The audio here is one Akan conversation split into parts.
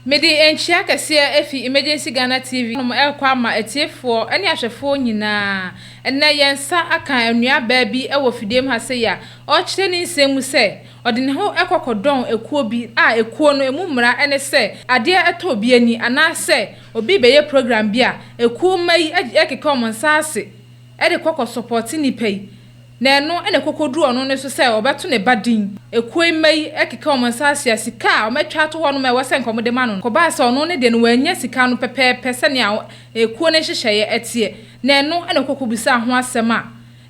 Mede nkyia kɛseɛ afi Emergency Ghana TV nom ɛrekɔ ama atiefoɔ ne ahwɛfoɔ nyinaa. Ɛnnɛ yɛn nsa aka anuabaa bi wɔ fidiem ha sei a ɔrekyerɛ ne nsɛm mu sɛ ɔde ne ho kɔ kɔdɔn ekuo bi a ekuo no emu mmara ne sɛ adeɛ tɔ obi ani anaasɛ obi rebɛyɛ program bi a ekuo mma yi keka wɔn nsa ase de kɔ kɔ sɔpɔte nnipa yi. Na ɛno na ɛkɔkɔduru ɔno no so sɛ ɔbɛto ne ba din. Ekuo yi mma yi keka wɔn nsa ase a sika a wɔatwa ato hɔnom a ɛwɔ sɛ nka wɔde ma no no, kɔbaa sɛ ɔno ne deɛ no wannya sika no pɛpɛɛpɛ sɛnea ekuo no nhyehyɛeɛ teɛ. Na ɛno na ɔkɔkɔbisaa ho asɛm a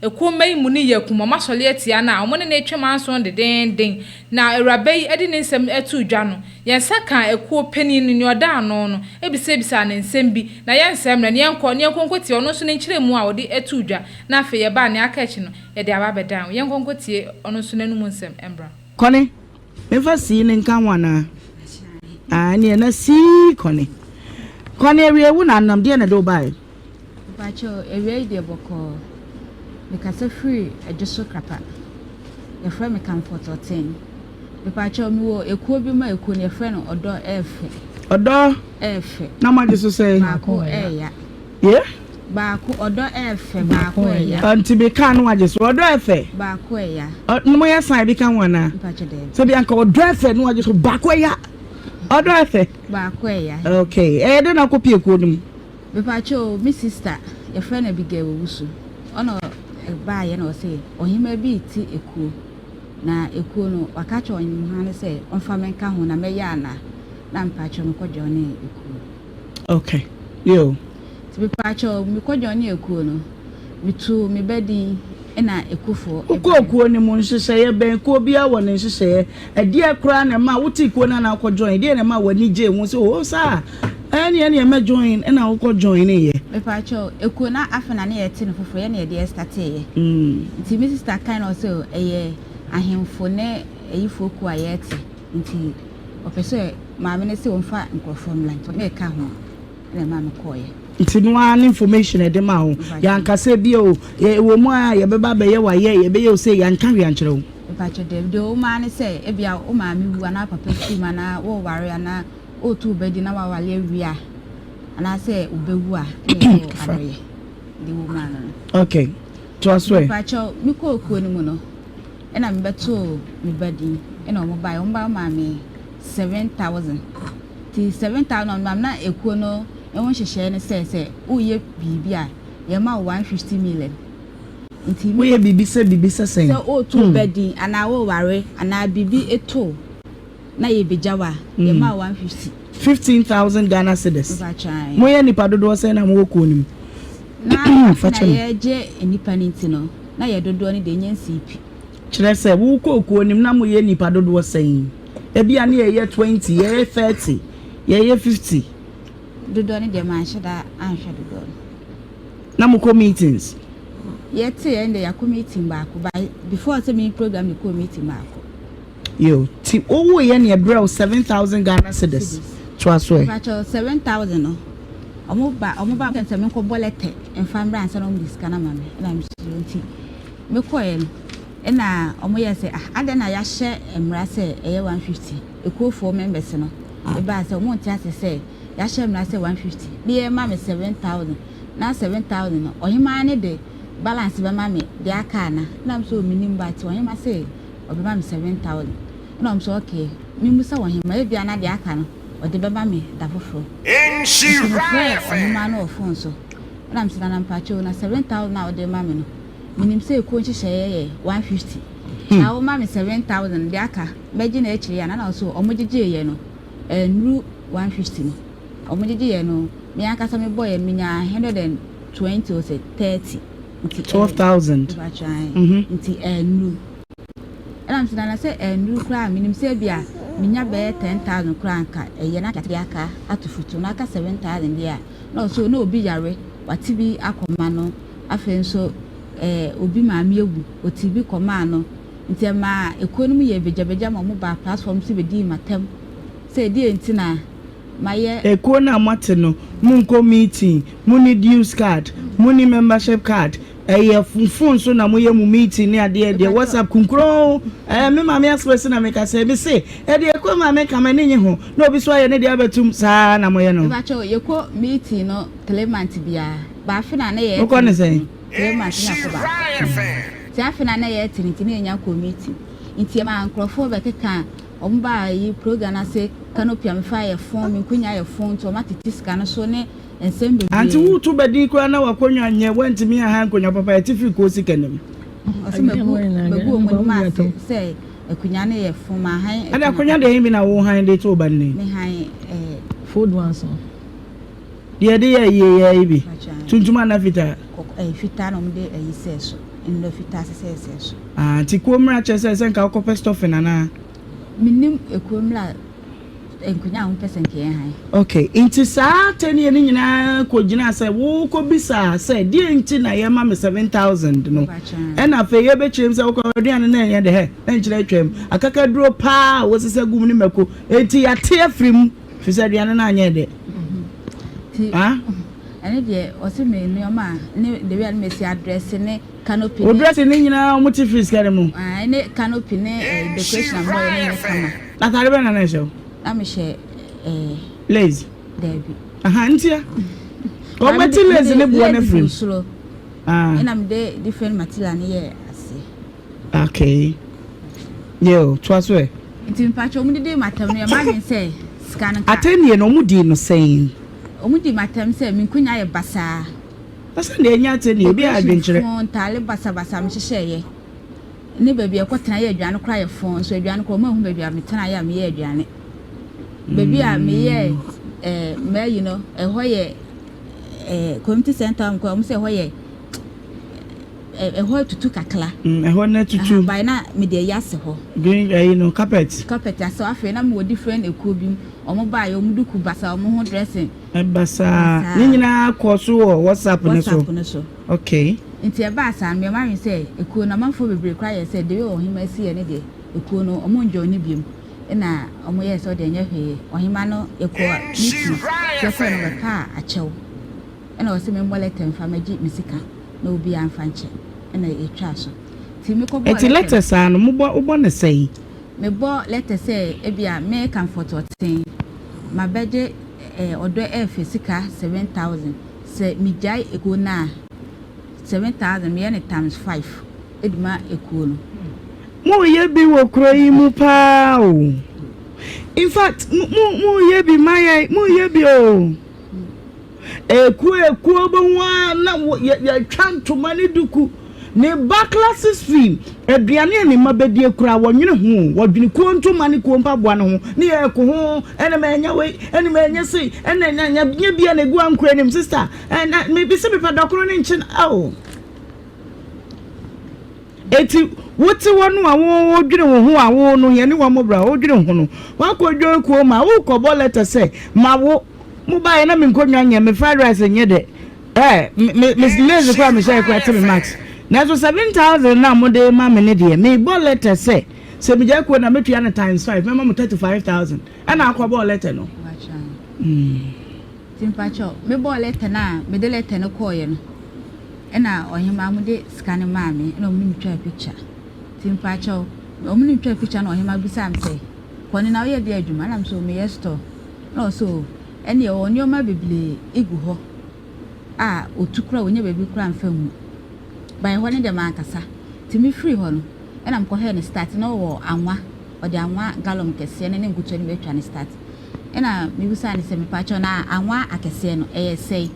ekuo mma yi muni yɛ akum wɔn asɔre atia no a wɔne no retwe manso dendeenden. Na awuraba yi de ne nsɛm too dwa no, yɛn nsa kaa ekuo panin no, nea ɔda ano no, bisabisaa no nsɛm bi. Na yɛnsɛe mmerɛ, na yɛnkɔ na yɛnkɔ nkɔtie ɔno nso ne nkyerɛmu a ɔde too dwa. Na afei yɛba a, nea aka akyi no, yɛde aba abɛdan wo. Yɛnkɔ nkɔtie ɔno nso n'anom nsɛm mmra. Kɔne, memfa sii no nka ho anaa? Ah, ɛneɛ na sii kɔne. Kɔne, awie wo na anam, deɛ na ɛde wo baeɛ? Mpakyɛw, awia yi deɛ bɔkɔɔ. Mekasa firi Adwoso Krapa. Yɛfrɛ me Comfort Ɔten. Mepakyɛw, mewɔ ekuo bi mu a ekuo no yɛfrɛ no Ɔdɔ Ɛɛfɛ. Ɔdɔ? Ɛɛfɛ. Na moagye so sɛn? Baako ɛɛya. Ye? Baako, ɔdɔ ɛɛfɛ, baako ɛya. Nti me kaa no wagye so, ɔdɔ ɛɛfɛ. Baako ɛya. Ɔ, na moyɛ sign bi ka ho anaa? Mpakyɛ daabi. Sɛ bi anka ɔdɔ ɛɛfɛ no wagye so, baako ɛya. Ɔdɔ ɛɛfɛ. Baako ɛya. Okay, ɛyɛ dɛn na wokɔ pie kuo no mu? Mepakyɛ o, me sister, yɛfrɛ no Abigail Owusu, ɔna ɛbaayɛ na ɔse ɔhemaa bi rete ekuo, na ekuo no waka akyerɛ ɔhemaa no sɛ ɔmfa me nka ho na mɛyɛ anaa, na mepakyɛ mekɔ joinee ekuo no. Okay yo. Nti mepaakyɛw mekɔ joinee ekuo no, metoo me ba din ɛna ekufoɔ Wokɔɔ ɛbaeɛ. kuo no mu, nhyehyɛeɛ bɛn? Kuo biara wɔ ne nhyehyɛeɛ. Ɛdeɛn koraa na ɛmaa wotee kuo no anaa wokɔ join? Ɛdeɛn na ɛmaa w'ani gyee ho sɛ oo saa a, ɛneɛ ɛneɛ mɛ join ɛna wokɔ joineeɛ? Mepaakyɛw, ekuo no afei na ne yɛte no foforɔ, yɛn na yɛde ɛstarteeɛ. Nti me sister kae na ɔse ɛyɛ ahemfo ne ayifoɔ kuo a yɛte. Nti ɔpɛ sɛ maame no se ɔmfa nkurɔfoɔ mmra nti meka ho na ɛmaa me kɔeɛ. Nti no ara ne information a ɛde maa wo. Yɛanka sɛ ebia o, ɛwɔ mu a yɛbɛba abɛyɛ wo ayɛ, yɛbɛyɛ wo sei, yɛanka hwee ankyerɛ wo. Mepakyɛ dabi, deɛ ɛwɔ mu ara ne sɛ ebia wo maame wu anaa wo papa firi mu anaa woreware anaa woreto wo ba din na woaware awie a anaasɛ wo ba wu a ɛna ɛyɛ wo adɔeɛ. Deɛ ɛwɔ mu ara no no. Okay, toa so ɛ. Mepakyɛ mekɔɔ kuo no mu no, Ɛna me bɛtoo me ba din ɛna wɔn baeɛ wɔn ba maa me 7000 ti 7000 na wɔn maa me na ekuo no ɛho nhyehyɛɛ ne sɛ sɛ woyɛ biribi a yɛ ma wo 150 million nti me Woyɛ biribi sɛ biribi sɛ sɛn? Sɛ woto ba din anaa woware anaa biribi eto na yɛ bɛgya wo a yɛ ma wo 150. 15,000 Ghana cedis. Mpakyɛ ae. Moyɛ nnipa dodoɔ sɛn na mowɔ kuo no mu? Na afei Fa na kyɛ me. yɛregye nnipa no nti no, na yɛ dodoɔ no deɛ ɛnyɛ nsii pi. Kyerɛ sɛ, wokɔɔ kuo no mu na moyɛ nnipa dodoɔ sɛn? Ebia na yɛyɛ 20, yɛyɛ 30, yɛyɛ 50. Dodoɔ no deɛ manhyɛ da anhwɛ dodoɔ no. Na mokɔ meetings? Yɛtee ɛnde yɛakɔ meeting baako, but before sɛ me program no yɛkɔɔ meeting baako. Yo, ti wo wo yɛ neɛ brɛ wo 7000 Ghana cedis toa so ɛ. Mepakyɛw 7000 no ɔmo ba ɔmo ba sɛ menkɔ bɔ lɛtɛ nfa mbra ansa na ɔmo de sika no ama me ɛna me so nti me kɔɛ no ɛna ɔmo yɛ sɛ ah adɛn na yahyɛ mmra sɛ ɛyɛ 150 ekuofoɔ members no ɛbaa sɛ ɔmo nte ase sɛ yahyɛ mmra sɛ 150 ne yɛ ma me 7000 na 7000 no ɔhemaa ne de balance bɛma me deɛ aka ana ɛna me so menim but ɔhemaa sɛ ɔbɛma me 7000 ɛna ɔmo sɛ okay memmusa ɔhemaa ebia na deɛ aka no ɔde bɛma me da foforɔ nti mefrɛɛ ɔhemaa no wɔ phone so ɛna mesɛ nana mpakyɛw na 7000 a wode ma me no menim sɛ ekuo nhyehyɛeɛ yɛ 150 na woma me 7000 deɛ aka mɛgye no akyire ana na ɔso ɔmo gyegyeeɛ no ɛnuru 150 no ɔmo gyegyeeɛ no me ankasa mebɔeɛ no menyaa 120 or sɛ 30 nti 12,000. Mpakyɛw nti ɛnuru. Ɛna mese nana sɛ ɛnnuru koraa a menim sɛ ebia menya bɛyɛ 10,000 koraa anka ɛyɛ na de aka ato foto na aka 7,000 deɛ a na ɔsɛ na obi yare wate bi akɔma no afei nso eh, obi maame awu ɔte bi kɔmaa no nti ɛmaa ekuo no mu yɛ bagyabagya ma ɔmo baa platform so bɛdii m'atam sɛ ɛdeɛ nti na mayɛ. Ekuo no a moate no, monkɔ meeting, monni dues card, monni membership card. Ɛyɛ phone so na moyɛ mo meeting ne adeɛ deɛ WhatsApp kunkuron ɛɛ me maame asopɛ si na meka sɛ me se ɛdeɛ ɛkɔ maame nka m'ani nye ho na obi so ayɛ ne deɛ abɛtum saa na moyɛ no. Mepakyɛw yɛkɔ meeting no tlemonth biara but afe na na yɛyɛ Mokɔ ne sɛn? Tlemonth na yɛkɔ baako nti afe na na yɛyɛ te nti na yɛnya kɔ meeting nti ɛma nkorɔfoɔ bɛkeka wɔn baa yi program no ase canopy a mefa yɛ fon me nkonya yɛ fon nti wɔn atete sika no so ne nsɛm bebree. Ante woreto badin koraa na w'akonnwa nyɛ, woantumi anha nkonnwa papa, ɛte firi kuo sikanim. Ɔse magu magu wɔn anim ase sɛ akonnwa no yɛ fo mahan Ɛna akonnwa deɛ bi na wo han de to wo ba no ni? Me han ɛɛ. Fold ones no. Deɛ yɛde yɛ ayie yɛ yi bi, tuntum anaa fitaa? Kɔkɔ ɛɛ fitaa na wɔde ayi sɛɛ so, nnuro fitaa sesɛɛ sɛɛ so. Ah nti kuo mmra kyerɛ sɛ sɛ nka wokɔpɛ stuffing anaa? Mennim ekuo mmra. Nkonya a wompɛ sɛ nka yɛn hann. Ok, nti saa atɛnnie no nyinaa kɔgyinaa sɛ wokɔbisaa sɛ deɛn nti na yɛma me 7000 no, ɛna afei yɛbɛkyerɛ mu sɛ wokɔ aduane no ɛnyɛ dɛ hɛ, na nkyerɛ atwam, akakaduro paa a wosesa gu mu ne mako, enti yɛate afiri mu, firi sɛ aduane no anyɛ dɛ. Nti Ah? ɛne deɛ ɔse me nneɛma a ne the way a ne mesi adrɛse ne canopy Wo ne dressing no nyinaa wɔte firi sika no mu? Ah, ne canopy ne eh, decoration a mobɔyɛ no nyɛ kama. Atade bɛn na na ɛhyɛ wo? Na mehyɛ eh. Lace. Daabi. Aha, ntia. Wɔbɛte lace ne boɔ no afiri mu. Soro. Ah. Ɛna mede different material no yɛɛ ase. Okay. Yo, toa so ɛ. Nti mpakyɛ wɔn didi matam no yɛ m'adwene sɛ sika no nka. Atɛnnie no wɔn dii no sɛn? Wɔn di matam sɛ me nkonya yɛ basaa. Na sɛ deɛ ɛnyɛ atɛnnie ebi yɛ adwenkyerɛ. Decoration fon ntaale basabasa mehyehyɛeɛ. Ne baabi a ɛkɔtena yɛ aduane koraa yɛ fɔn nso aduane koraa ɔma hu baabi a metena yɛ a meyɛ aduane. Baabi a meyɛ ɛɛ mɛyi no ɛhɔ yɛ ɛɛ community center nkɔ wɔn sɛ ɛhɔ yɛ ɛhɔ tutu kakra. Mm, ɛhɔ na tutu. By na mede ayi ase hɔ. Green ɛyi no carpet. Carpet ase afei na mewɔ different ekuo bi mu wɔn baa yɛ wɔn duku basa wɔn ho dressing. Basaa ne nyinaa kɔ so wɔ WhatsApp ne so. WhatsApp ne so. Okay. Nti ɛbaa saa no, meyɛɛ m'adwene sɛ ekuo no amanfoɔ bebree koraa yɛɛ sɛ the way ɔhemaa si yɛ no deɛ ekuo no ɔmo njoine biom ɛna ɔmo yɛɛ sɛ ɔdeɛ ɛnyɛ hwee ɔhemaa no yɛkɔɔ meeting nti yɛkɔɛ no ɔbɛpaa akyɛw ɛna ɔse memmɔ letter mfa mɛgye me sika na obiaa mfa nkyɛ ɛna yɛtwaa so nti mekɔ bɔɔ Nti letter letter saa no mobɔ wobɔ no sɛn? Mebɔ letter sɛ ebia me Comfort Ɔten mabɛgye eh ɔdɔ ɛɛfɛ sika 7000 Sɛ megyae ekuo no a, 7000 meyɛ no times five de ma ekuo no. Mo yɛ bi wɔ kuro yi mu paa o. In fact, mo mo yɛ bi ma yɛn, mo yɛ bi o. Ekuo ekuo bɛ ho ara na yɛ yɛtwa ntoma ne duku. Ne ba classes fee, aduane a ne mma bɛdie koraa wɔnwene ho o, wɔdwene kuo ntoma ne kuo mpaboa no ho, ne yɛreko ho, ɛna manya wei, ɛna manya sei, ɛna nya nya nya bia na egu ankora anim, sister, ɛna mebisa mepɛ dɔkono ne nkyen, ao. Eti wote hɔ no a wodwene wo ho a wo no yɛne wɔn bra wodwene ho no, wakɔdwan kuo ma wokɔbɔ lɛtɛ sɛ ma wo, mo baeɛ na me nkonnwa nyɛ, me fried rice nyɛ dɛ. Eh, me me me lace koraa mehyɛ koraa te me max. Nanso 7000 na mode ma me ne deɛ mebɔ letter sɛ sɛ megyae kuo na metua no times 5 mɛma mo 35000 ɛna akɔbɔɔ letter no. Nti mpakyɛw mebɔɔ letter no a mede letter no kɔɔeɛ no ɛna ɔhemaa mo de sika no maa me ɛna ɔmo ne me twaa picture. Nti mpakyɛw ɔmo ne me twaa picture na ɔhemaa bisaa me sɛ kɔne na woyɛ deɛ adwuma ɛna me sɛ meyɛ store ɛna ɔsɛ o ɛneɛ ɔwɔ nneɛma bebree egu hɔ a otu koraa a onya baabi koraa mfa ngu. By hɔ no deɛ mankasa. Nti me firi hɔ no ɛna me kɔhwɛɛ ne start na ɔwɔ anwa, ɔde anwa gallon kɛseɛ no ne nkutoa no bi atwa ne start. Ɛna me bisaa no sɛ mepakyɛw na anwa akɛseɛ no ɛyɛ sɛe?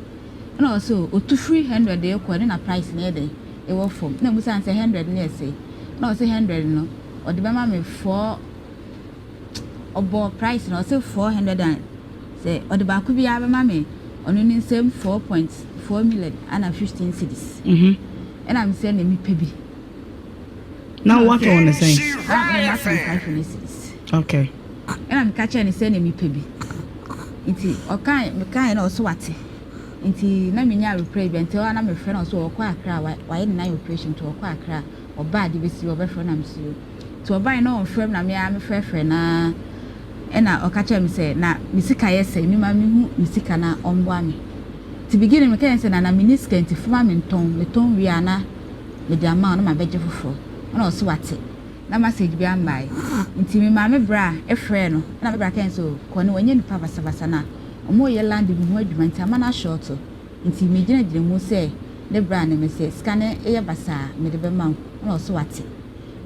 Ɛna ɔse o otu firi hundred rekɔ ɛno na price no yɛ dɛn ɛwɔ fam. Ɛna me bisaa no sɛ hundred no yɛ sɛe? Ɛna ɔse hundred no ɔde bɛma me four ɔbɔɔ price no ɔse 400 and sɛ ɔde baako biara bɛma me ɔno ne nsam 4.4 million ana 15 cedis ɛna me sɛ na mepɛ bi na watɔn ne sɛn na matɔn 500 cedis okay ɛna meka kyerɛ ne sɛ na mepɛ bi nti ɔkae mekae na ɔso wate nti na menya reply bi nti ɔa na mefrɛ na ɔso ɔkɔ Accra wayɛ ne nan operation nti ɔkɔ Accra ɔbaa de bɛsi ɔbɛfrɛ na mesio Nti ɔbae na ɔmfrɛ me na me ara mefrɛfrɛ no ara ɛna ɔka kyerɛɛ me sɛ na me sika yɛ sɛn, me ma mehu me sika na ɔmmoa me. Nti beginning meka yɛn sɛ nana menni sika nti foma mentɔn, metɔn wie a na mede ama wo na mabɛgye foforɔ. Ɛna ɔse wate. Na message biara mmaeɛ. Nti me maame bra frɛɛ no ɛna me bra kae sɛ oh kɔ no wanyɛ nipa basabasa na wɔreyɛ land bi ho adwuma nti ama no ashorto. Nti megyinagyina mu sɛ ne bra ne me sɛ sika no yɛ basaa a mede bɛma wo ɛna ɔse wate.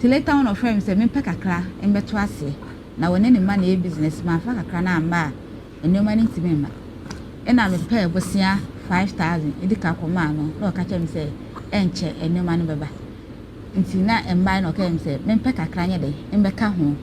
Nti later on ɔfrɛɛ me sɛ mempɛ kakra mbɛto aseɛ na ɔne ne mma na ɛyɛ business mamfa kakra no amma a nnoɔma no ntumi mma. Ɛna mepɛɛ bosea 5000 de ka kɔmaa no na ɔka kyerɛɛ me sɛ ɛnkyɛ nnoɔma no bɛba. Nti na mmae na ɔka kyerɛɛ me sɛ mempɛ kakra nyɛ dɛn mbɛka ho.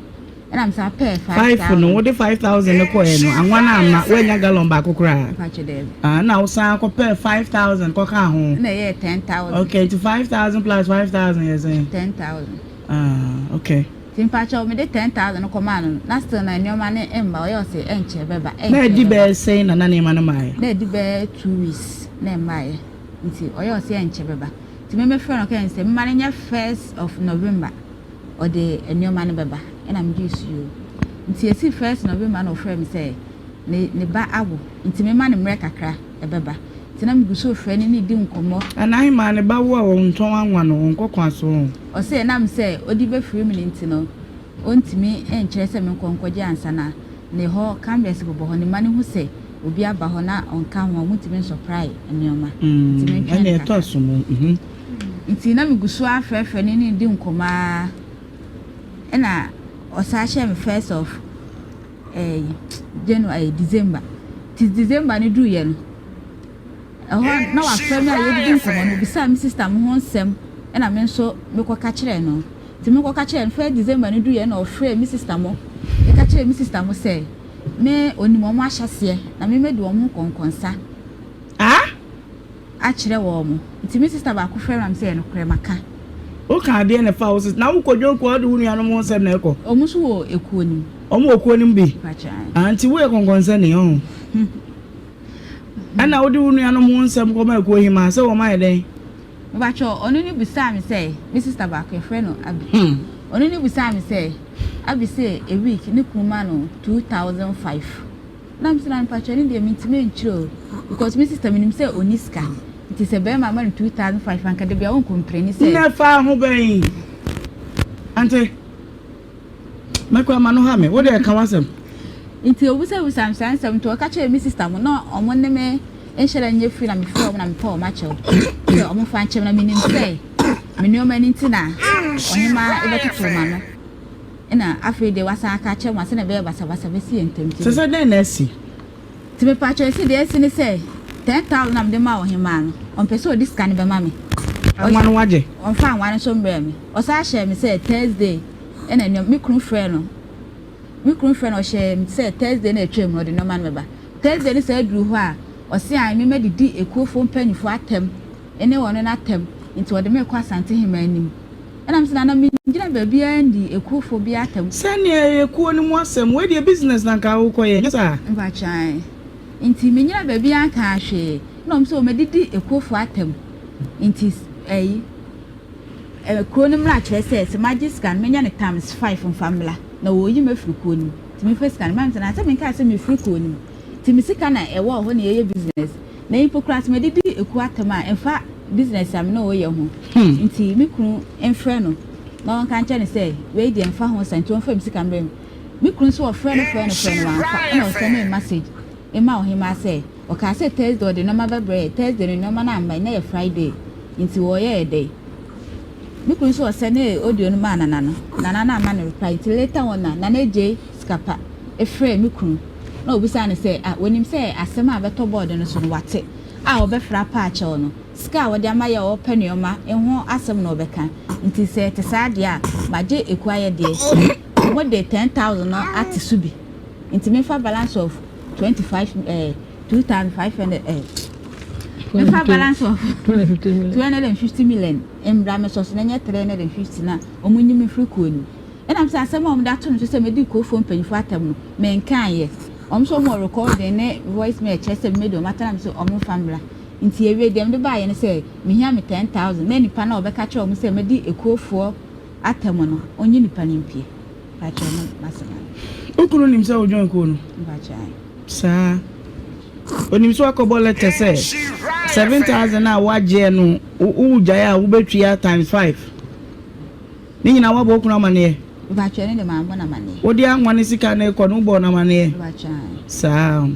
Ɛna mesan pɛɛ 5000. Five no, wode 5000 no kɔeɛ no, anwa no amma, woannya gallon baako koraa? Mpakyɛ daabi. Ah, ɛna wosan kɔpɛɛ 5000 kɔkaa ho? Ɛna ɛyɛɛ 10,000. Okay, nti 5000 plus 5000 yɛ sɛn? 10,000. Ah, okay. Nti mpakyɛw mede 10,000 no kɔmaa no no, na still na nneɛma no mma, ɔyɛ ɔse ɛnkyɛ ɛbɛba, ɛnkyɛ Na adi ɛbɛba. bɛyɛ sɛn na na nneɛma no mmaeɛ? Na adi bɛyɛ 2 weeks na ɛmmaeɛ, nti ɔyɛ ɔse ɛnkyɛ bɛba. Nti me mefrɛ no ɔka kyerɛ me sɛ memma no nyɛ first of November ɔde nneɛma no bɛba, ɛna megyee so yoo. Nti esi first November na ɔfrɛɛ me sɛ ne ne ba awo nti memma no mmerɛ kakra ɛbɛba. Nti na megu so refrɛ no ne di nkɔmmɔ. Ɛna ahemaa ne ba wo a wɔntɔn anwa no wɔnkɔ kwan so ho. Ɔse ɛnam sɛ ɔde bɛfiri me no nti no ɔntumi nkyerɛ sɛ menkɔ nkɔgye ansa na ne hɔ cameras bobɔ hɔ ne mma no hu sɛ obi aba hɔ na ɔnka ho a wɔntumi nsɔprae nneɛma nti mentwɛn Ɛna no ɛtɔ kakra. aso mu. Nti na megu so afrɛfrɛ no ne di nkɔmmɔ ara ɛna ɔsan hyɛɛ me first of January, December. Nti December no duruiɛ no, ɛhɔ na wafrɛ me a yɛdidi nkɔmmɔ no, obisaa me sister mo ho nsɛm ɛna me nso mekɔka kyerɛɛ no. Nti mekɔka kyerɛɛ no first December no duruiɛ na ɔfrɛɛ me sister mo, ɛka kyerɛɛ me sister mo sɛ me onim wɔn ahyɛseɛ na me mɛdi wɔn ho nkɔnkɔnsa Ah? akyerɛ wɔn mo. Nti me sister baako frɛ me na me sɛ ɛnokorɛ maka. Woka adeɛ na ɛfa wo sister na wokɔ dwonkuo a wode wo nuanom ho nsɛm na ɛkɔ. Wɔn nso wɔ ekuo no mu. Wɔn wɔ kuo no mu bi. Mpakyɛ. Ah, nti woyɛ kɔnkɔnsani ɔho. Ɛna wode wo nuanom ho nsɛm kɔma ekuo hemaa sɛ wɔn ayɛ dɛn? Mepakyɛ ɔno ne bisaa me sɛ me sister baako yɛfrɛ no Abi. Ɔno ne bisaa me sɛ Abi sɛ a week ne kunu ma no 2005. Na me sɛ na mepakyɛ ne deɛ mentumi nkyerɛ o because me sister menim sɛ ɔni sika. Nti sɛ bɛrima ma no 2005 anka da bia wɔnkɔmprɛni sɛ. Nnɛ fa ho bɛn? Ante. Mɛkɔ ama no ha me. Wo deɛ ka w'asɛm. Nti obisabisa me saa nsɛm nti ɔka kyerɛɛ me sister mo na ɔmo ne me nhyɛ da nyɛ free na mefrɛ ɔmo na mepɛ ɔmo akyɛw sɛ ɔmo fa nkyɛm na menim sɛ me nneɛma no nti na ɔhema ɛbɛtoto ma no ɛna afei deɛ wasan aka akyerɛ mo asɛ na ɛbɛyɛ basabasa bɛsi yɛn ntam Sɛ sɛ dɛn na asi? Nti mepakyɛw esi deɛ esi ne sɛ 10,000 na mede maa ɔhemaa no ɔmpɛ sɛ ɔde sika no bɛma me. Anwa no wagye? Ɔmfa anwa no nso mbrɛ me. Ɔsan hyɛɛ me sɛ Thursday ɛna nneɛma me kunu frɛ no me kunu frɛ no ɔhyɛɛ me sɛ Thursday na atwam no ɔde nneɛma no bɛba. Thursday no saa duru hɔ a ɔse an me mɛdidi ekuofoɔ mpanyinfoɔ atɛm ne ɔno n'atɛm nti ɔde me kɔ Asante Hemaa anim. Ɛna me sɛ nana mengyina baabiara ndi ekuofoɔ bi atɛm. Sɛnea ɛyɛ kuo no mu asɛm, wei deɛ business na nka wokɔyɛ, nyɛ saa? Mpakyɛw nti mennyina baabiara nkaa hwee ɛna ɔmo sɛ ɔmɛdidi ekuofoɔ atɛm nti ɛyi kuro no mmra kyerɛ sɛ sɛ magye sika no menya no times five mfa mmra na wɔyi me afiri kuo no mu nti memfa sika no mma me sɛ na sɛ menkaa sɛ mefiri kuo no mu nti me sika na ɛwɔ hɔ na yɛyɛ business na mpo koraa sɛ madidi ekuo atɛm a ɛmfa business a me ne wɔyɛ ho nti me kunu mfrɛ no na ɔnka nkyerɛ no sɛ wei deɛ mfa ho sa nti ɔmfa me sika mbrɛ me. Me kunu nso ɔfrɛ no frɛ no frɛ no wamfa ɛna ɔsɛnee me message ma ɔhemaa sɛ ɔkaa sɛ Thursday ɔde nnoɔma bɛbrɛ yɛ Thursday no nnoɔma no amma ɛnɛ yɛ Friday nti wɔyɛɛ dɛn. Me kunu nso ɔsɛnee audio no maa Nana no Nana no amma no reply nti later on na Nana gyee sika pa frɛɛ me kunu na ɔbisaa no sɛ ah wɔnim sɛ asɛm a bɛtɔ board no so no wate a ɔbɛfrɛ apa akyɛw no sika a wɔde ama yɛ a ɔrepɛ nnoɔma ho asɛm na ɔbɛka nti sɛ ɛte saa deɛ a magye Ekuayɛ deɛ wɔde 10,000 no ate so bi nti memfa balance of 25 2,500 memfa balance of 250 million mbra me sɔ so na nyɛ 350 na ɔmo nyi me firi kuo no mu. Ɛnam sɛ asɛm a ɔmo de ato me so sɛ medi kuofoɔ mpanyinfoɔ atam no menkaeɛ. Ɔmo nso ɔmo wɔ recording ne voice mail kyerɛ sɛ medi ɔmo atam sɛ ɔmo mfa mbra. Nti ewie deɛ mede baayɛ ne sɛ mehia me 10,000 na nipa no a ɔbɛka kyerɛ ɔmo sɛ medi ekuofoɔ atam no ɔnyi nipa no mpie. Mpakyɛw no masɛm ano. Wo kunu nim sɛ wo join kuo no? Mpakyɛw. Saa. Onim sɛ wakɔbɔ lɛtɛ sɛ 7000 a woagyeɛ no wogyae a wobɛtua times 5. Ne nyinaa woabɔ wo kunu amaneɛ? Mepakyɛ ɛno deɛ mambɔ no amaneɛ. Wode anwa ne sika no rekɔ no wobɔɔ no amaneɛ? Mepakyɛ ae. Saa.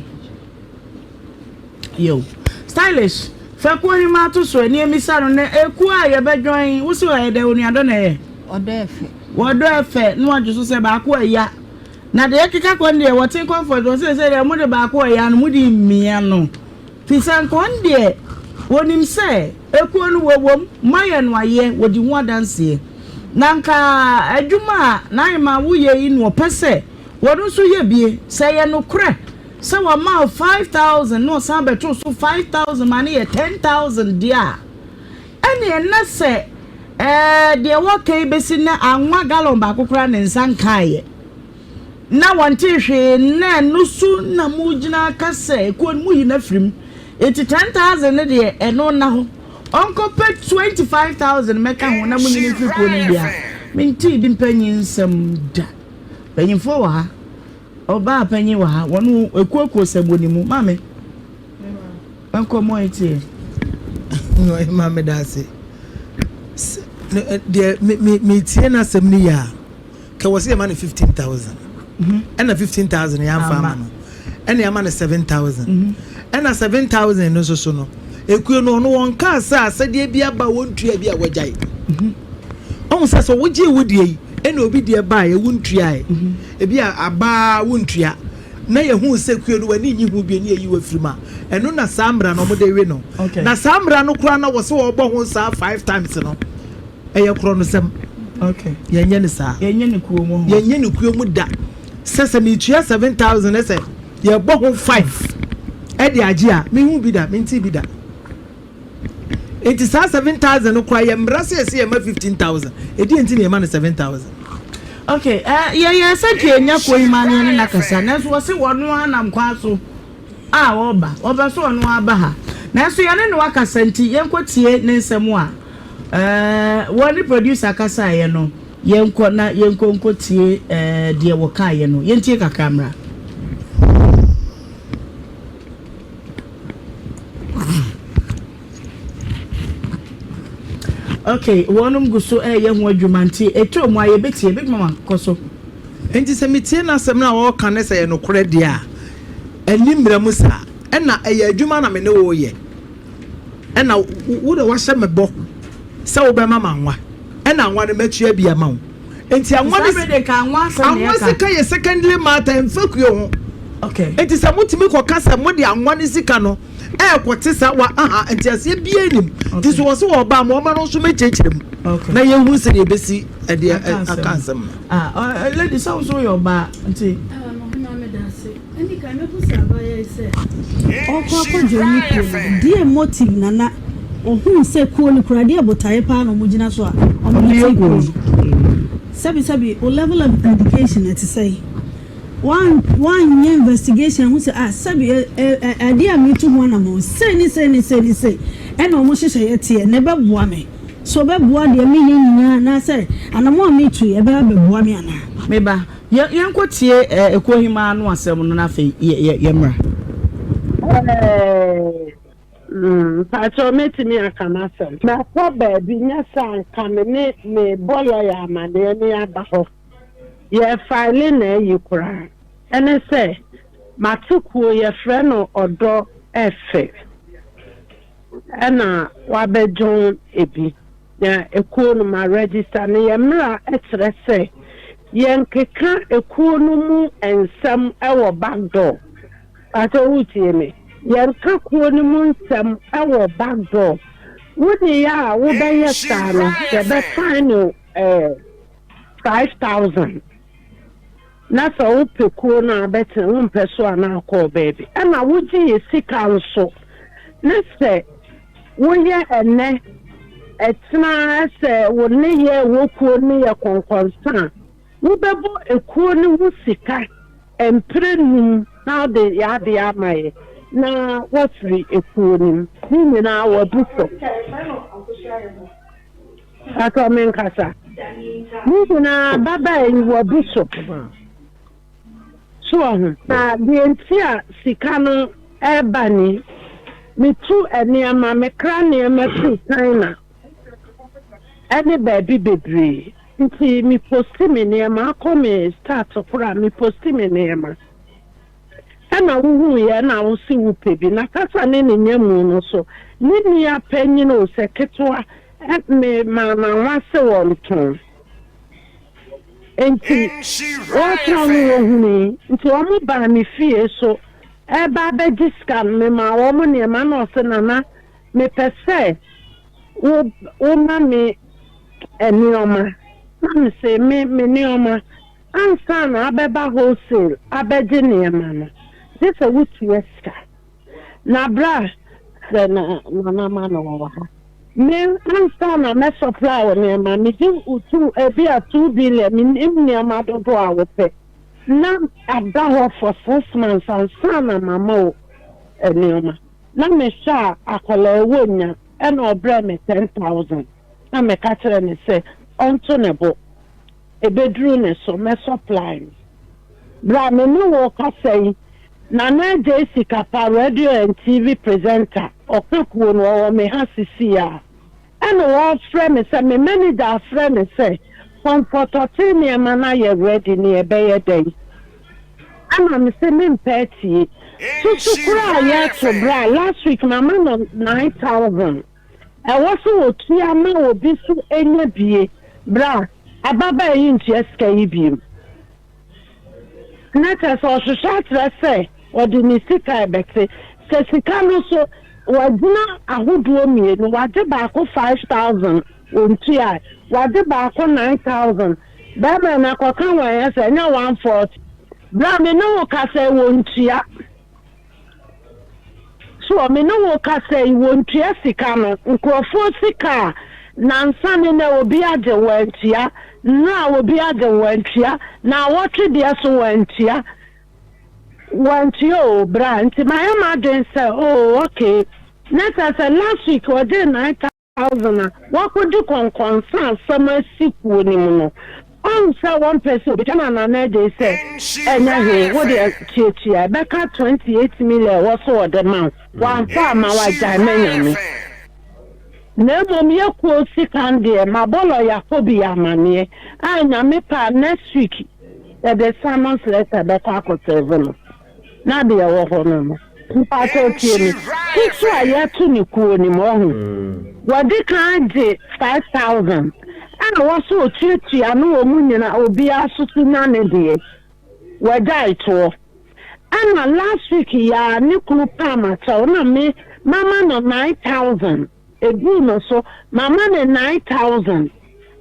Yo. Stylish, fa kuo hemaa to so ani mmisa no na ekuo a yɛbɛ join wo se ɛyɛ dɛ onuadɔ na ɛyɛ? Ɔdɔ ɛfɛ. Wɔdɔ ɛfɛ na wadwo so sɛ baako ɛya. Na deɛ ɛkeka kɔ no deɛ wɔte comfort wɔ sɛ sɛ deɛ mode baako ɛya no mode mia no. Fi sɛ nka ɔno deɛ wɔnim sɛ ekuo no wɔwom moayɛ no ayɛ wɔdi ho adanseɛ. Na nka adwuma a n'ahemaa woyɛ yi na ɔpɛ sɛ wɔno nso yɛ bie. Sɛ ɛyɛ nokorɛ sɛ wɔma wo 5000 na ɔsan bɛto so 5000 ma no yɛ 10000 deɛ a, ɛneɛ na sɛ ɛɛ deɛ wɔka yi bɛsi nnɛ anwa gallon baako koraa ne nsa nkaeɛ na wɔntee hwee nnɛ ɛno so na mogyina aka sɛ ekuo no moyi no afiri mu nti 10000 no deɛ ɛno nna hɔ ɔnkɔpɛ 25000 mɛka ho na monyi no mfiri kuo no mu deɛ a mentee bi mpanyin nsɛm da mpanyinfoɔ wɔ ha Ɔbaa panyin wɔ ha, wɔn ekuokuo sɛm wɔ ne mu. Maame, nkɔmmɔ yi teɛ. Maame da ase. Deɛ metie n'asɛm no yie a, kɛ wɔ sɛ yɛma no 15,000. Mhm. Ɛna 15,000 yɛamfa ama no. Ɛna yɛama no 7,000. Mhm. Ɛna 7,000 no nso so no, ekuo no ɔno wɔn kaa sɛ asɛdeɛ bi aba wɔntua bi a wɔgyae. Mhm. Ɔhu sɛ sɛ wogyee wo deɛ yi, ɛna obi deɛ baeɛ wontuae. Ebi a aba a wontua na yɛhuu sɛ kuo no w'ani nnye ho bio ne yɛyi wo afiri mu a, ɛno na saa mmara no wɔde we no. Na saa mmara no koraa na wɔsɛ wɔbɔ ho saa five times no, ɛyɛ korɔnosɛm. Yɛnyɛ no saa. Yɛnyɛ no kuo mu. Yɛnyɛ no kuo mu da. Sɛ sɛ metua 7,000 sɛ yɛbɔ ho five ɛde agye a, mehu bi da, mente bi da. Enti saa 7000 no koraa yɛ mmara sɛ yɛsɛ yɛma 15000. Ɛdeɛn nti na yɛma no 7000? Ok, eh, yɛyɛ sɛ nka yɛnya Koima ne yɛne no akasa, nanso wɔse wɔno ara nam kwan so a ɔreba, ɔpɛ sɛ ɔno ara ba ha. Nanso yɛne no akasa nti yɛnkɔtie ne nsɛm a eh, wɔne producer kasaeɛ no, yɛnkɔ na yɛnkɔ nkɔtie eh, deɛ wɔkaeɛ no. Yɛntie kakra mmra. Okay, wɔnom gu so reyɛ ho adwuma nti ɛtɔ mu a yɛbɛtie. Big Mama, kɔ so. Enti sɛ metie n'asɛm no a ɔreka no sɛ ɛyɛ nokorɛ deɛ a, ɛnni mmara mu saa. Ɛna ɛyɛ adwuma na me ne wo reyɛ. Ɛna wo na woahyɛ me bɔ sɛ wobɛma me anwa. Ɛna anwa no matua bi ama wo. Enti anwa no anwa sika yɛ secondary matter ɛmfa kuo ho. Enti sɛ motumi kɔka sɛ mode anwa no sika no ɛrekɔte saa wa aha nteaseɛ biara nim. Nti so wɔ se wɔba a ma ɔma no nso mɛkyerɛkyerɛ mu na yɛhu sɛdeɛ ɛbɛsi ɛdeɛ aka asɛm no. Ah, lady sɛ wo nso woyɛ ɔbaa nti. Ɛnde kan mɛbisa abaayewa yi sɛ ɔrekɔ akɔ joine kuo no, deɛn motive na na ɔhuu sɛ kuo no kura, deɛn botaeɛ paa na wɔgyina so a wɔde tee kuo no? Sɛbi sɛbi, wo level of education ɛte sɛn? Woanyɛ investigation ahu sɛ ah sɛbi ɛ ɛ adeɛ a meretu ho anamɔn sei ne sei ne sei ne sei ɛna wɔn nhyehyɛeɛ teɛ na ɛbɛboa me? So ɛbɛboa deɛ meyɛ nyinaa anaasɛ anamɔn a meretu yi ɛbɛba abɛboa me anaa? Me ba, yɛ yɛnkɔ tie eh, Ekuohemaa no asɛm no na afei yɛ yɛ yɛmmra. Ɛɛɛ mm, mpakyɛw mɛtumi aka m'asɛm. Makɔ baabi nyɛ sɛ anka me ne mebɔ lɔya amaneɛ ne aba hɔ. Yɛ file na ayi koraa. Ɛne sɛ mate kuo yɛfrɛ no ɔdɔ ɛfɛ ɛna wabɛ join ebi. Na ekuo no ma register no yɛn mmara kyerɛ sɛ yɛnkeka ekuo no mu nsɛm wɔ back door. Pakyɛ wotie me? Yɛnka kuo no mu nsɛm wɔ back door. Wo de yɛ a wobɛyɛ saa no yɛbɛ fine wo eh, 5000. Na sɛ wopɛ kuo no a bɛtena, wompɛ so a na akɔ baabi. Ɛna wogye yɛ sika nso ne sɛ woyɛ ɛnɛ, ɛkyena sɛ wo nneyɛɛ wɔ kuo no yɛ kɔnkɔnsa a, wobɛbɔ ekuo no ho sika mprɛ num na wode yɛ adeɛ ama yɛ na woafiri ekuo no mu. Ne nyinaa wabu so. Pastor me nkasa. Ne nyinaa babaa yi wabu so. So wahu? Na deɛ nti a sika no ɛreba ni, metu nneɛma, mekra nneɛma firi China ɛne baabi bebree. Nti me posti me nneɛma, akɔ me start koraa me posti me nneɛma. Ɛna wohuiɛ ɛna wose wopɛ bi. Na kasa ne ne nyamu no so, ne nua panyin o sɛ ketewa, me maa no anwa se wɔntɔn. Enti wɔtɔn no wɔhunui. Nti wɔn baa me fie so ɛreba abɛgye sika no, memaa wɔn nneɛma na ɔse Nana mepɛ sɛ wo woma me nneɛma. Na mese me me nneɛma ansa na abɛba wholesale abɛgye nneɛma no gye sɛ wotua sika. Na bra sɛ na Nana ma no wɔ ha. Me ansa na mɛ supply wo nneɛma megye wo two ebi a 2 billion menim nneɛma dodoɔ a wopɛ na ada hɔ for 6 months ansa na mama wo nneɛma. Na mehwɛ a akwadaa ɛwɔ nya ɛna ɔbrɛ me 10,000 na meka kyerɛ ne sɛ ɔnto ne bo ebeduru ne so mɛ supply no. Bra me ne wo kasa yi, Nana Agye Sikapa, radio and TV presenter, ɔka kuo no ɔwɔ me ha sisi a ɛna wɔfrɛ me sɛ me manager afrɛ me sɛ kɔmfɔtɔte nneɛma no ayɛ ready ne ɛbɛyɛ dɛn ɛna me sɛ mempɛ atie susu koraa a yɛto bra last week mama no 9,000 ɛwɔ so wɔtua ma obi so enya bie. Bra ababaa yi ntua sika yi biem na kyerɛ sɛ ɔhwehwɛ akyerɛ sɛ ɔde ne sika ɛbɛte sɛ sika no so wagyina ahodoɔ mmienu. Wagye baako 5,000 ontua, wagye baako 9,000. Bɛrima na kɔka wɔn yɛ sɛ ɛnyɛ 140. Bra me ne wo kasa yi wɔntua so. Me ne wo kasa yi wɔntua sika no. Nkurɔfoɔ sika a nansa ne na obi agye wɔntua, nnura obi agye wɔntua, na awɔtwe deɛ so wɔntua, wɔntua o bra. Nti mayɛ m'adwene sɛ oh okay, na kyerɛ sɛ last week ɔgye 9,000 a wakɔdi kɔnkɔnsa asɛm asi kuo no mu no ɔn sɛ wɔmpɛ sɛ obi na nana agye sɛ ɛnyɛ hwee. Wode tuatua ɛbɛka 28 million wɔ so wɔde ma wo wamfa ama wagyae ma Nyame. Na mmom yɛ kuo sika deɛ mabɔ lɔya Kobi amanneɛ a Nyame pa next week yɛde summons letter bɛkɔ akɔ serve no. Na deɛ ɛwɔ hɔ no mpakyɛ tie me, susu a yɛto ne kuo no mu ɔho wɔde kan gye 5,000 a wɔso otuatua no wɔ mu nyina obiara soso nya ne deɛ wɔagyae toɔ. Ɛna last week yaa ne kunu pam akyɛw na me mama no 9,000 eduru no so mama ne 9,000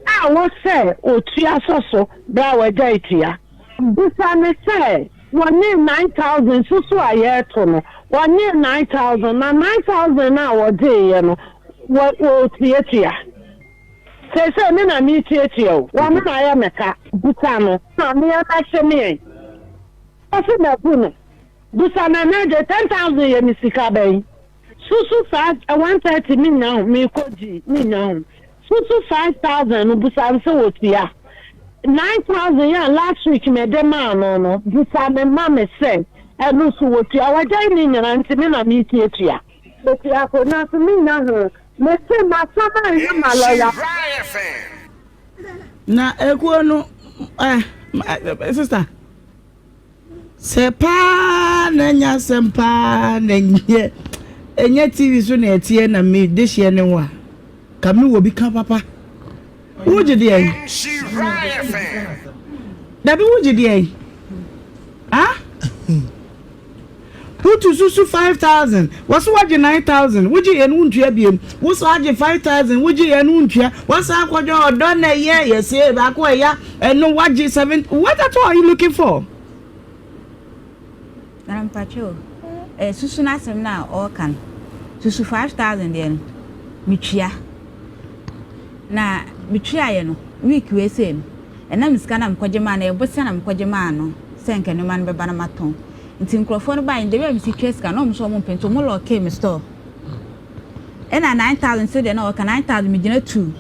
a wɔsɛ otua sɔ so bere a wɔagyae tua. Bisa ne sɛ wɔnye 9,000 soso a yɛreto no wɔnye 9,000 na 9,000 a wɔgyeeɛ no wɔ wɔtuatua sɛsɛ me na metuatua o wɔn na ayɛ mɛka. Bisa no na meɛ bɛhye meɛ ɔsi mɛbu no. Bisa na n'agye 10,000 yɛ me sika bɛn susu five 130 mi nya ho mi kɔ gyi mi nya ho susu 5,000 no. Bisa nso wɔtua 9,000 yɛ a last week mɛ de maa no bisa me ma me sɛ ɛno so wɔtua wɔgya ne nyinaa. Nti me na mi tuatua wɔtua akonnwa so mi nya ho mɛ se ma sama ɛyɛ ma lɔya. Na ekuo no sister sɛ paa na anya asɛm paa na nyɛ ɛnyɛ TV so na ɛteɛ na me de hyɛ ne ho a ka me wɔ bi ka papa. Wogye deɛ yi dabi wogye deɛ yi ah wotu susu 5,000 wɔso wagye 9,000 wogye yɛn wontua biem woso agye 5,000 wogye yɛn wontua wɔsan akɔdwa ɔdɔ na ɛyɛ yɛsɛ baako ɛya ɛno wagye seven. What at all are you looking for? Nana mpatwe eh, susu n'asɛm na ɔreka no susu 5,000 deɛ no metua na metuaeɛ no week wei sei no ɛnam sika na mekɔgye maa no ɛbosia na mekɔgye maa no sɛ nka nneɛma no bɛba na matɔn. Nti nkurɔfoɔ no baa ndɛbi a mesi twa sika na ɔmo nso ɔmo mpɛ nti ɔmo lock me store. Ɛna 9,000 so deɛ na ɔka 9,000 megyina two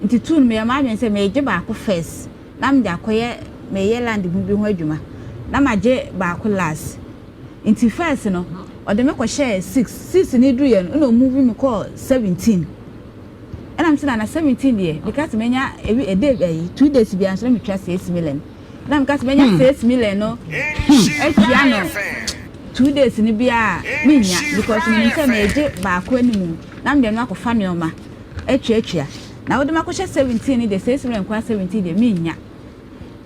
nti two no meyɛ m'adwene sɛ megye baako first na mede akɔyɛ meyɛ land ho bi ho adwuma na magye baako last. Nti first no. Ɔde me kɔhyɛɛ six, six no duruiɛ no ɛna ɔmove me kɔɔ 17. Ɛna mese nana 17 deɛ meka sɛ mɛnya ebi a day ɛyi 2 days biara nso na metwa 6 million. Ɛna meka sɛ mɛnya 6 million no atua no 2 days no biara menya, because menim sɛ megye baako anim na mede no akɔfa nneɛma atuatua. Na wode makɔhyɛ 17 no deɛ, 6 million koraa 17 deɛ menya.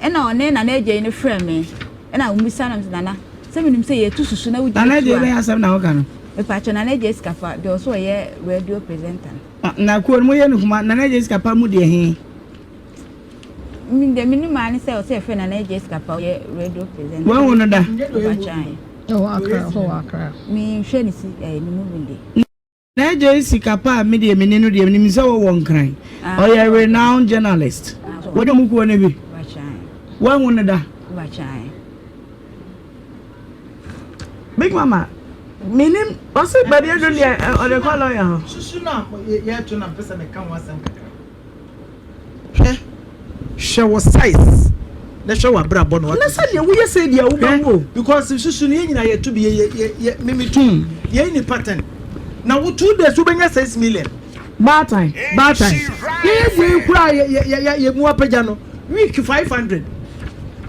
Ɛna ɔne nana agya yi no frɛ me, ɛna wɔmmisa nam sɛ, nana, sɛ menim sɛ yɛtu susu na wogye Nana agya bɛyɛ asɛm na woka no. Mepatwɛ, nana agya sikafa deɛ, ɔso ɔyɛ radio presenter no. Ah, na kuo no moyɛ no kuma nana agya sika pa mu deɛ he? Deɛ menim aa ne sɛ ɔsɛ yɛfrɛ nana agya sikafa, ɔyɛ radio presenter. Wahu no da? Mepatwɛ ae. Ɛwɔ Accra, hɔ wɔ Accra. Menhwɛ ne si ɛɛ ne movie de. Na agya sika pa a me deɛ mene no deɛ, menim sɛ wɔwɔ Nkran. Ah. Ɔyɛ renowned journalist. Wɔde mu kuo no bi. Mepatwɛ ae. Wahu no da? Mepatwɛ ae. Big Mama, menim ɔse baabi aduru deɛ, ɔde kɔ lawyer hɔ. Susu no a yɛto na mpɛ sɛ meka ho asɛm kakra. Hwɛ, hwɛ wɔ size na hwɛ wɔ abrabɔ na na sɛdeɛ woyɛ sɛ deɛ wobɛwu o. Because susu no, yɛn nyinaa yɛto bi, yɛ yɛ yɛ mimi tu yɛn ni pattern na wo 2 days wobɛnya 6 million. Baatan. Baatan yɛyɛ wei kura yɛ yɛ yɛ yɛ mu apagya no, week 500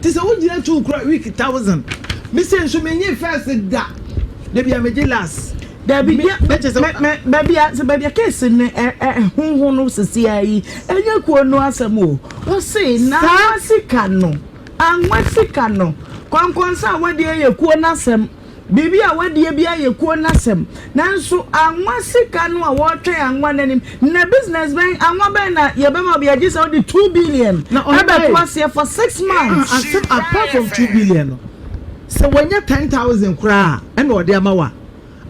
te sɛ wogyina tu kura week 1,000. Mi sɛ nso mi nye first da debi a megye last. Dabi. Me- mɛkyɛ sɛ- mɛ mɛ baabi a sɛ baabi a case no ɛ ɛ honho no sisi ayi, ɛnyɛ kuo no asɛm o. Ɔse na anwa sika no, anwa sika no kɔnkɔnsa a wadeɛ yɛ kuo n'asɛm, biribi a wadeɛ bi ayɛ kuo n'asɛm, nanso anwa sika no a wɔretwɛn anwa n'anim na business bɛn, anwa bɛn na yɛbɛma obi agye sɛ ɔde 2 billion Na ɔno ɛbɛto bɛyɛ- aseɛ for 6 months? Asɛm, apart from 2 billion no, sɛ wɔnyɛ 10,000 koraa ɛna ɔde ama wa,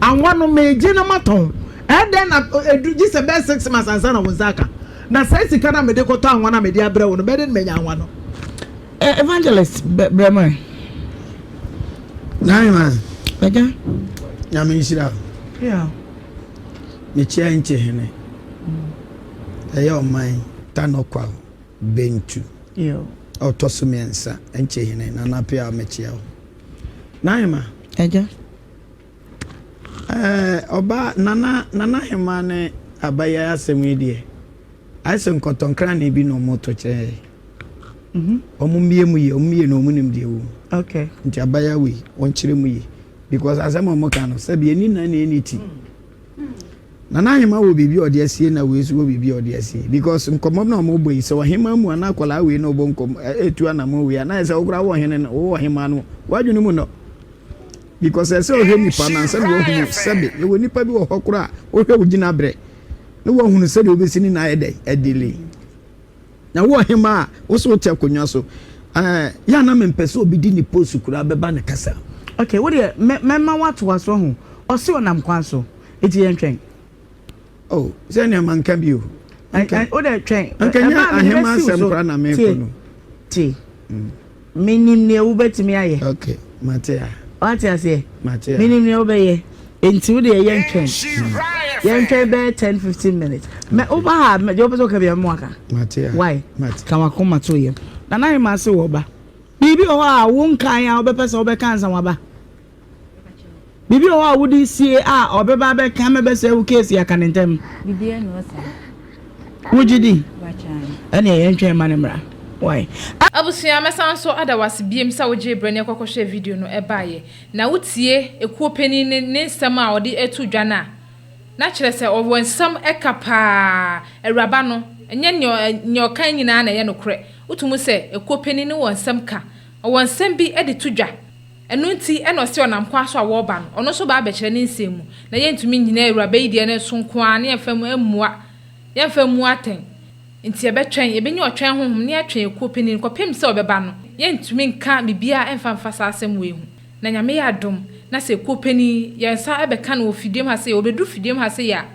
anwa no megye na matɔn ɛdɛn na edu gye sɛ bɛyɛ 6 months ansa na wɔn nsa aka, na saa sika na mede kɔtɔ anwa na mede abrɛ wo no, bɛyɛ de na manya anwa no. Evangelist brɛmɛ. Naima. Ɛgya. Nyame nhyira wo. Mekyia nkyɛ hene. Ɛyɛ ɔman Tanɔkwa Bentu. Ɔtɔ so mmiɛnsa, nkyɛ hene Nana Pia, mekyia wo. Naima. Ɛgya. Ɛɛ ɔba Nana Hema ne abayɛ asɛm yi deɛ, ayɛ sɛ nkɔtɔnkrane bi na ɔmo to kyerɛ yɛ. Ɔmo mmie mu yie, ɔmo mmie na ɔmo nim deɛ wɔ mu. Nti abaya wei, wɔnkyerɛ mu yie. Because asɛm a ɔmo ka no, sɛbi eni na na eni ti. Nana Ahema wɔ biribi a ɔde asie, na wei nso wɔ biribi a ɔde asie. Because nkɔmɔ na ɔmo bɔ yi, sɛ ɔhema mu anaa akwadaa wei na ɔbɔ nkɔmɔ etu anamɔ wei anaa sɛ ɔkora wɔ ɔhene no, wɔ ɔhema no, wadwene mu no. Because ɛsɛ ɔhwɛ nipa na ansa na wahunu sɛbi yɛwɔ nipa bi wɔ hɔ koraa, ɔhwɛ wo gyina brɛ na wahunu sɛdeɛ wobɛsi ne nan ayɛ dɛ ɛdele. Na wo ɔhema a wo so wote akonnwa so, yɛ ana mempɛ sɛ obi di ne post koraa bɛba ne kasa. Okay, wo deɛ mɛma woatoa so ho. Ɔse ɔnam kwan so, eti yɛn twɛn. Oh, sɛ nneɛma nka bi o. Wo deɛ twɛn. Anka nyɛ Ɛbaa mede ahema bɛsi wo asɛm so. koraa na mekɔ Tie. no. Tie. Menim nea wobɛtumi ayɛ. Okay, mate a. Wate aseɛ? Mate a. Menim nea wobɛyɛ. Enti wo deɛ yɛntwɛn. Yɛntwɛn bɛyɛ 10 15 minutes. Mɛ woba ha, deɛ wopɛ sɛ woka bia mɛma waka. Mate a. Why? Mate. Ka wakoma to yam. Nana Ahema ase wɔ ba. Biribi wɔ hɔ a wonkan a wobɛpɛ sɛ wobɛka ansa waba? Biribi wɔ hɔ a wode sie a ɔbɛba abɛka mɛbɛsɛ wo case aka ne ntɛm? Biribiara ni hɔ saa. Wogye di? Mepatwɛ. Ɛneɛ yɛntwɛn ma ne mmra. Why? Abusua, mɛsan nso ada wase biem sɛ wogye berɛ ne ɛkɔkɔhwɛ video no ɛbaeɛ na wotie ekuo panin ne nsɛm a ɔde ato dwa no a, na kyerɛ sɛ ɔwɔ nsɛm ɛka paa. Awuraba no, ɛnyɛ nea ɔka nyinaa na ɛyɛ nokorɛ. Wotum sɛ ekuo panin no wɔ nsɛm ka, ɔwɔ nsɛm bi de to dwa. Ɛno nti ɛna ɔsɛ ɔnam kwan so a wɔreba no, ɔno nso ba abɛkyerɛ ne nsɛm mu, na yɛntumi nyina awuraba yi deɛ no so nko ara ne yɛmfa mu mmua, yɛmfa mu atɛn. Nti yɛbɛtwɛn, yɛbɛnya ɔtwɛn honhom ne yɛatwɛn ekuo panin kɔpem sɛ ɔbɛba no. Yɛntumi nka biribiara ɛmfa mfa saa asɛm wei ho. Na Nyame yɛ adom na sɛ ekuo panin yɛn nsa ɛbɛka no wɔ fidiem ha sɛ ɔbɛduru fidiem ha sɛ yɛ a,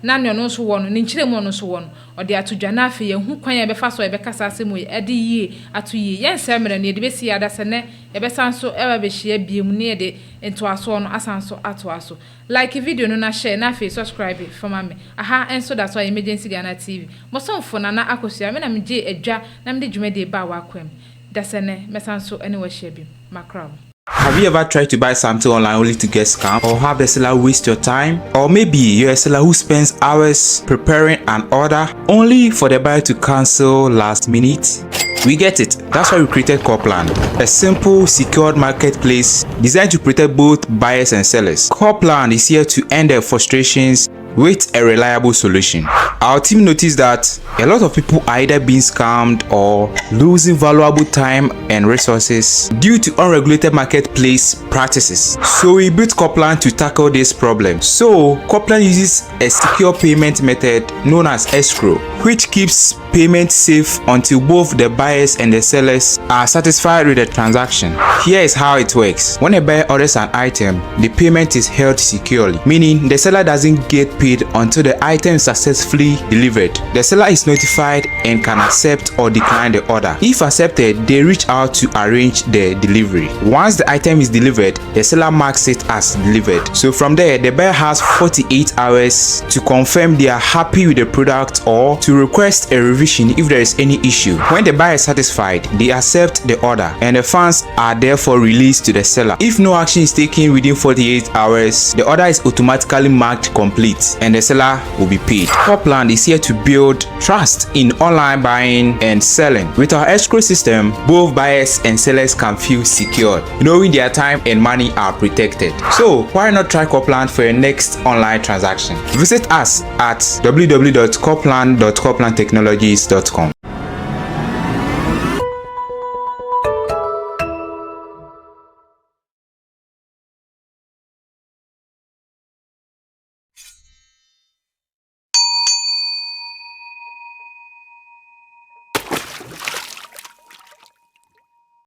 na nea ɔno nso wɔ no ne nkyerɛ mu, ɔno nso wɔ no ɔde ato dwa, na afei yɛhu kwan a yɛbɛfa so a yɛbɛka saa asɛm wei ɛde yie ato yie. Yɛnsɛ mmerɛ no, yɛde bɛsi yɛ ada sɛ nnɛ yɛbɛsan so ɛba bɛhyia biem ne yɛde ntoasoɔ no asan so atoa so. Like video no na share, na afei subscribe fama me. Aha nso da so a Emergency Ghana TV. Mosomfo Nana Akosua, me na megye adwa na mede dwumadie baa w'akwam. Da sɛ nnɛ mɛsan so ne wahyia biem. Makra mo. Have you ever tried to buy something online only to get scammed or have the seller waste your time? Or maybe you're a seller who spends hours preparing an order only for the buyer to cancel last minute? We get it. That's why we created Copland, a simple, secured marketplace designed to protect both buyers and sellers. Copland is here to end their frustrations with a reliable solution. Our team noticed that a lot of people are either being scammed or losing valuable time and resources due to unregulated marketplace practices. So we built Copland to tackle this problem. So Copland uses a secure payment method known as escrow, which keeps payment safe until both the buyers and the sellers are satisfied with the transaction. Here is how it works. When a buyer orders an item, the payment is held securely, meaning the seller doesn't get paid until the item is successfully delivered. The seller is notified and can accept or decline the order. If accepted, they reach out to arrange the delivery. Once the item is delivered, the seller marks it as delivered. So from there, the buyer has 48 hours to confirm they are happy with the product or to request a revision if there is any issue. When the buyer is satisfied, they accept the order and the funds are therefore released to the seller. If no action is taken within 48 hours, the order is automatically marked complete and the seller will be paid. Copland is here to build trust in online buying and selling. With our escrow system, both buyers and sellers can feel secured, knowing their time and money are protected. So why not try Copland for your next online transaction? Visit us at www.copland.coplandtechnologies.com.